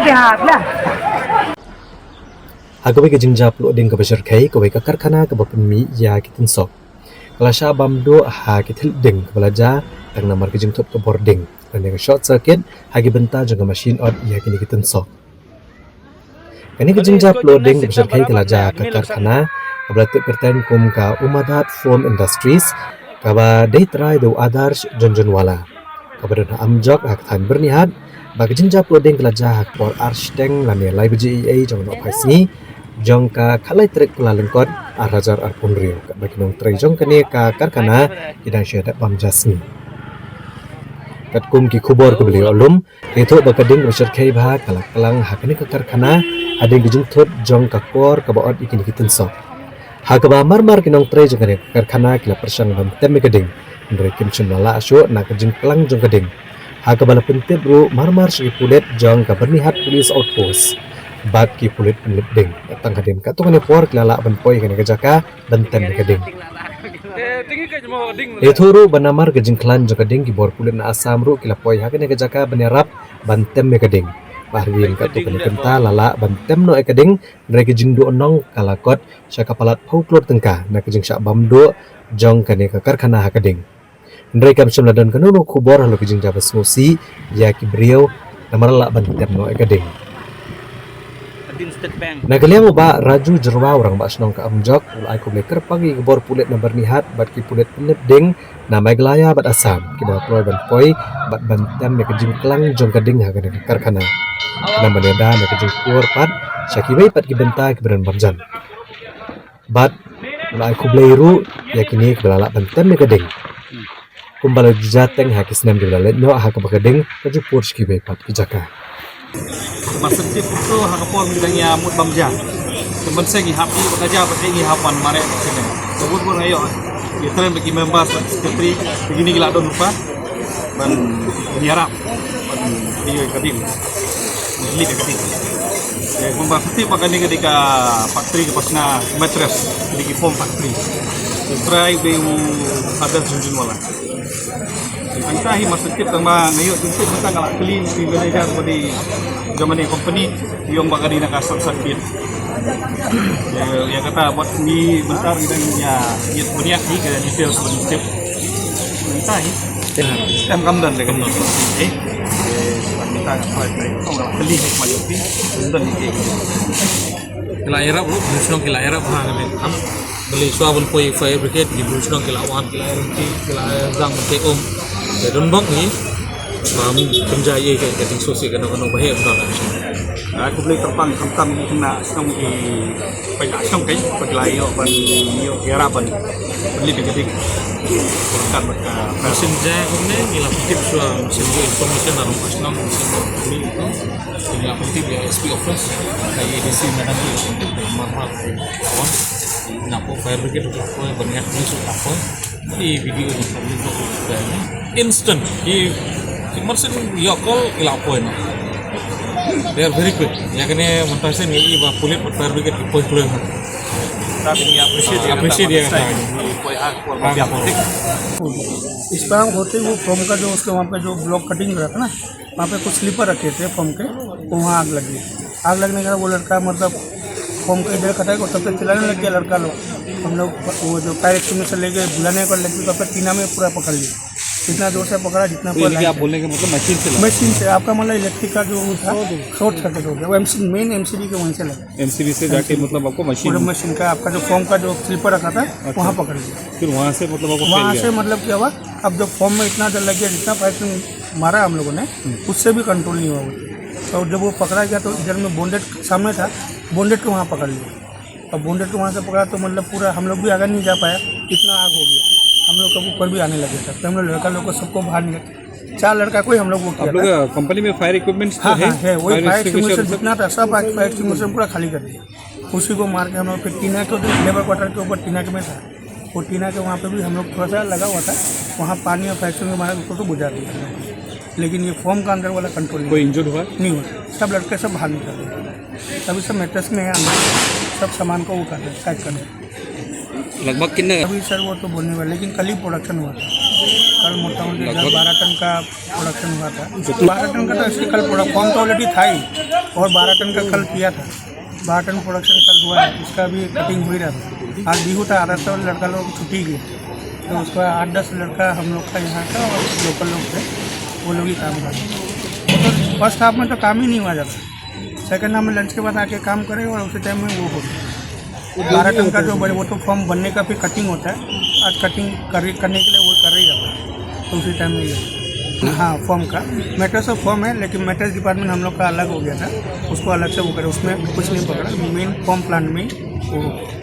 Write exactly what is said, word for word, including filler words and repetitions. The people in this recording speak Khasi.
Ha kawei ka jingjia pluh ding kaba shyrkhei, kawei ka karkhana kaba pynmih ïa ki tynsok ka la shah bam duh ha ki thylliej ding kaba la jia tang namar ka jingthut ka bor ding lane ka short circuit ha ki bynta jong ka mashin ot ïa kine ki tynsok. Kane ka jingjia pluh ding kaba shyrkhei ka la jia ha ka karkhana kaba la tip kyrteng kum ka Umadat Foam Industries, kaba dei trai da u Adarsh Jhunjhunwala, kaba don ha Amjok ha ka thaiñ Byrnihat. Ba ka jingjia pluh ding ka la jia ha ka por ar shiteng lane lai baje eiei jong ka nohphai sngi jong ka khatlai tarik Kyllalyngkot ar hajar arphew hynriew, katba ki nongtrei jong kane ka karkhana ki dang shu ïa dep bam ja sngi. Katkum ki khubor kaba la ïoh lum, ka ïathuh ba ka ding kaba shyrkhei bha ka la klang ha kane ka karkhana hadien ka jingthut jong ka kor kaba ot ïa kine ki tynsok. Ha kaba marmar ki nongtrei jong kane ka karkhana ki la pyrshang ban tem ïa ka ding, hynrei kim shym la lah shuh na ka jingklang jong ka ding. Ha kaba la pyntip ruh marmar sha ki pulit jong ka Byrnihat Police Outpost bad ki pulit pynlip ding. Tang hadien katto katne por ki la lah ban poi ha kane ka jaka ban tem ïa ka ding. Ïathuh ruh ba namar ka jingkhlaiñ jong ka ding, ki bor pulit na Assam ruh ki la poi ha kane ka jaka ban ïarap ban tem ïa ka ding. Bad hadien katto katne kynta la lah ban tem noh ïa ka ding, hynrei ka jingduhnong ka la kot sha ka palat phew klur tyngka na ka jingshah bam duh jong kane ka karkhana ha ka ding. Hynrei kam shym la don kano kano ka khubor halor ka jingjia ba sngewsih ïa ki briew namar la lah ban tem noh ïa ka ding. Na ka liang u Bah Raju Jyrwa, u Rangbah Shnong ka Amjok, u la ai khublei kyrpang ïa ki bor pulit na Byrnihat bad ki pulit pynlip ding na Meghalaya bad Assam kiba la kloi ban poi bad ban tem ïa ka jingklang jong ka ding ha kane ka karkhana, namar ïada na ka jingkur pat sha kiwei pat ki bynta kiba don marjan. Bad u la ai khublei ruh ïa kine kiba la lah ban tem ïa ka ding, kumba la ju jia teng ha ki snem kiba la leit noh ha kaba ka ding ka ju pur sha kiwei pat ki jaka. Ba sngewtip to ha ka por ngi dang ïa mut bam ja. Te mynsiem ngi hap ïa ba ka ja ba te ngi hap ban mareh ba sngewtip. Ka mut bun ayo. Ïa tren ba ki member secretary ba kine ki la don rupa ban ïarap ban ïa ka ding. Ban lip ïa ka ding. Ïa kumba sngewtip ba kane ka dei ka factory ka pasna mattress, ka dei ki foam factory. Ïa trai ba u Adarsh Jhunjhunwala. Mynta hi ma sngewtip tang ba nga ïoh sngewtip mynta nga la kylli ki manager ba dei jong kane company, ïong ba ka dei na ka short circuit. Ïa, ïa kata bad ngi mynta ngi dang ïa ïa bniah hi ka details ba sngewtip. Mynta hi. Em kam don de kam don. Eh. Mynta nga try try. Nga la kylli hi ma ïoh hi. Kam don hi. Ki la ïarap ruh, ki la ïarap ha kane. Balei shuwa ban poi fire brigade, ki briew shnong ki la wan, ki la ïarap, ki la ïarap ban poi um. Te don bok ni, ba mun pynjah ïa ka, ka jingsngewsih kano kano ba heh ba don. Ai khublei kyrpang khamtam ïa kine shnong ki, pynjah shnong ki, ba ki la ïoh ban ïoh ïarap ban pynlip ïa ka ding. Kan ba ka. Machine jai kumne, ngi la pyntip shuwa, machine jai information na ruh shnong, machine jai kumne. Ngi la pyntip ïa S P office, ka A D C madam ki la pyntip, marmar ka wan. Nga poi fire brigade ruh ka poi, ban ngat police ruh ka poi. Ki video ni ka video ka ni. Instant ki, ki merchant ïa call ki la poi noh. They are very quick. Ïa kane mynta shen ngi i ba police bad fire brigade ki poi kloi noh. Tapi ngi appreciate ïa, appreciate ïa kata. Poi ha, poi ha. इस पर हम होते ही वो फॉर्म का जो उसके वहाँ पे जो ब्लॉक कटिंग रहता ना, वहाँ पे कुछ स्लीपर रखे थे फॉर्म के, तो वहाँ आग लगी। आग लगने के बाद वो लड़का मतलब फॉर्म का इधर खटाई को तब तक चिल्लाने लग गया लड़का लोग। हम लोग वो जो फायर एक्सटिंग्विशर लेके बुझाने को लगे तब तक टीना में पूरा पकड़ लिया। इतना जोर से पकड़ा जितना पूरा लाइट। आप बोलने का मतलब मशीन से लगा? मशीन से, आपका मतलब इलेक्ट्रिक का जो वो था, शॉर्ट सर्किट हो गया। वो एमसी, मेन एमसीबी के वहीं से लगा। एमसीबी से जाके मतलब आपको मशीन, पूरा मशीन का आपका जो फॉर्म का जो स्लीपर रखा था, अच्छा। वहाँ पकड़ लिया। फिर वहाँ से मतलब आपको फैल गया? वहाँ से मतलब क्या हुआ, अब जो फॉर्म में इतना डर लग गया, जितना फायर मारा हम लोगों ने, हम्म। उससे भी कंट्रोल नहीं हुआ वो। तो जब वो पकड़ा गया तो इधर में बोंडेट सामने था, बोंडेट को वहाँ पकड़ लिया। और बोंडेट को वहाँ से पकड़ा तो मतलब पूरा हम लोग भी आगे नहीं जा पाया, इतना आग हो गया। हम लोग का ऊपर भी आने लग गया था, तो हम लोग लड़का लोग को सबको बाहर निकल, चार लड़का को ही हम लोग वो किया था। आप लोग कंपनी में फायर इक्विपमेंट्स तो है? हाँ, हाँ, है। वही फायर एक्सटिंग्विशर जितना था, सब फायर एक्सटिंग्विशर पूरा खाली कर दिया। उसी को मार के हम लोग फिर टीना के, लेबर क्वार्टर के ऊपर टीना के में था, वो टीना के वहाँ पे भी हम लोग थोड़ा सा लगा हुआ था, वहाँ पानी और फायर के मारे उसको तो बुझा दिया हम लोग। लेकिन ये फॉर्म का अंदर वाला कंट्रोल नहीं। कोई इंजर्ड हुआ? नहीं हुआ, सब लड़के सब बाहर निकल गए। अभी सब मैट्रेस में है अंदर, सब सामान को वो कर रहे हैं, पैक कर रहे हैं। लगभग कितने? अभी सर वो तो बोलने वाले, लेकिन कल ही प्रोडक्शन हुआ था। कल मोटा मोटी दस बारह टन का प्रोडक्शन हुआ था। बारह टन का तो इसके कल प्रोडक्ट फॉर्म तो ऑलरेडी था ही, और बारह टन का कल किया था। बारह टन प्रोडक्शन कल हुआ है, उसका भी कटिंग हो ही रहा था। आज बिहू था, आधा सौ लड़का लोग छुट्टी गए, तो उसका आठ दस लड़का हम लोग का यहाँ का और लोकल लोग थे, वो लोग ही काम कर रहे। तो फर्स्ट हाफ में तो काम ही नहीं हुआ जाता, सेकंड हाफ में लंच के बाद आके काम करें और उसी टाइम में वो हो। बारह टन का जो बने, वो तो फॉर्म बनने का फिर कटिंग होता है। आज कटिंग कर, करने के लिए वो कर ही रहा था, तो उसी टाइम में ये, हाँ, फॉर्म का, मैट्रेस और फॉर्म है, लेकिन मैट्रेस डिपार्टमेंट हम लोग का अलग हो गया था, उसको अलग से वो करे, उसमें कुछ नहीं पकड़ा, मेन फॉर्म प्लांट में ही वो हो गया।